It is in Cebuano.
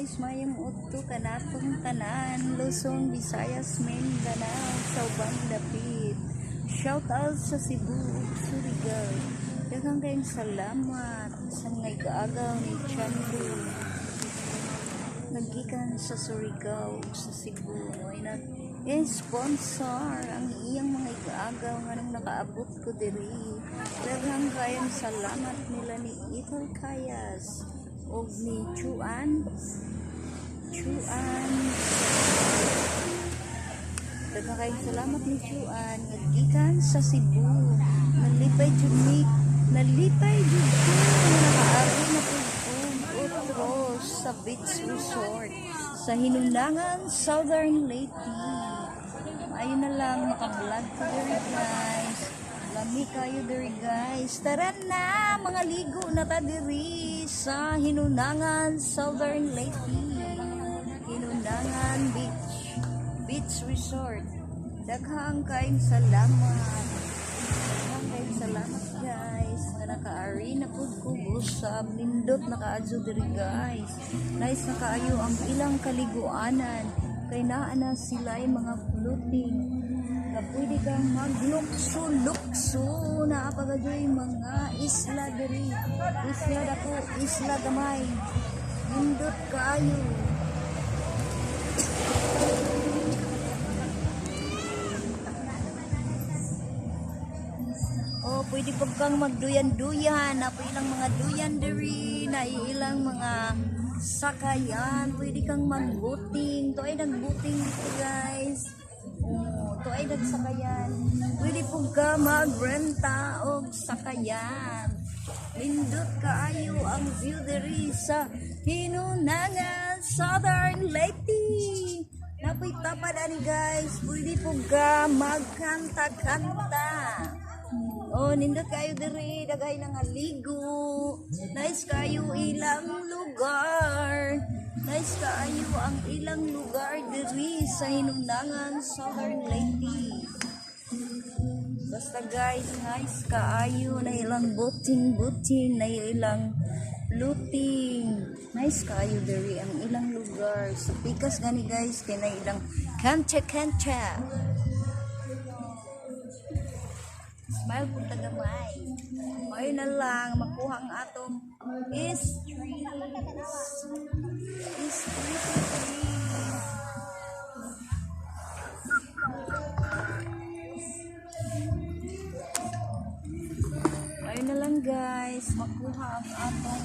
Guys, mayong udto kanatong tanan, Luzon, Visayas, Mindanao, sa ubang dapit. Shout out sa Cebu ug Surigao. Daghang kayong salamat sa mga igaagaw ni Chando. Nagikan sa Surigao ug sa Cebu. May nag sponsor ang iyang mga igaagaw nga nung nakaabot ko diri. Daghang kayong salamat nila ni Ethel Kayas ug ni Chuan Chuan. Daghang kayong salamat ni Chuan nga gikan sa Cebu. Nalipay jud ni, nalipay jud ko nga nakaari na pud og utros sa beach resort sa Hinunangan, Southern Leyte. Ayun na lang, maka-vlog ko diri, guys. Lami kayo diri, guys. Tara na, mga ligo na ta diri sa Hinunangan, Southern Leyte. Hinunangan Beach Beach Resort. Daghang kayong salamat. Daghang kayong salamat, guys. Nga nakaari na pud ko usab. Nindot na kaayo diri, guys. Nice na kaayo ang ilang kaliguanan. Kay naa na sila mga floating na pwede kang maglukso-lukso na pagajoy mga isla diri. Isla dako, isla gamay. Nindot kaayo. Oh, pwede pa kang magduyan-duyan. Na ilang mga duyan diri, na ilang mga sakayan. Pwede kang magbuting. To ay nagbuting dito, guys. Oh, to ay nagsakayan. Pwede po ka magrenta og sakayan. Lindot kaayo ang view diri sa Hinunangan, Southern Leyte. Napoy tapad ani, guys. Pwede po ka magkanta-kanta. Oh, nindot kayo diri, daghay nga ligo. Nice kayo ilang lugar. Nice kaayo ang ilang lugar diri sa Hinunangan, Southern Leyte. Basta guys, nice kaayo na ilang buting-buting, na ilang luting. Nice kaayo diri ang ilang lugar. Sa pikas gani, guys, kay na ilang kanta-kanta. Smile po tagamay. Ayun na lang, makuha ang atong is trees. Is tree trees. Ayun na lang, guys, makuha ang atong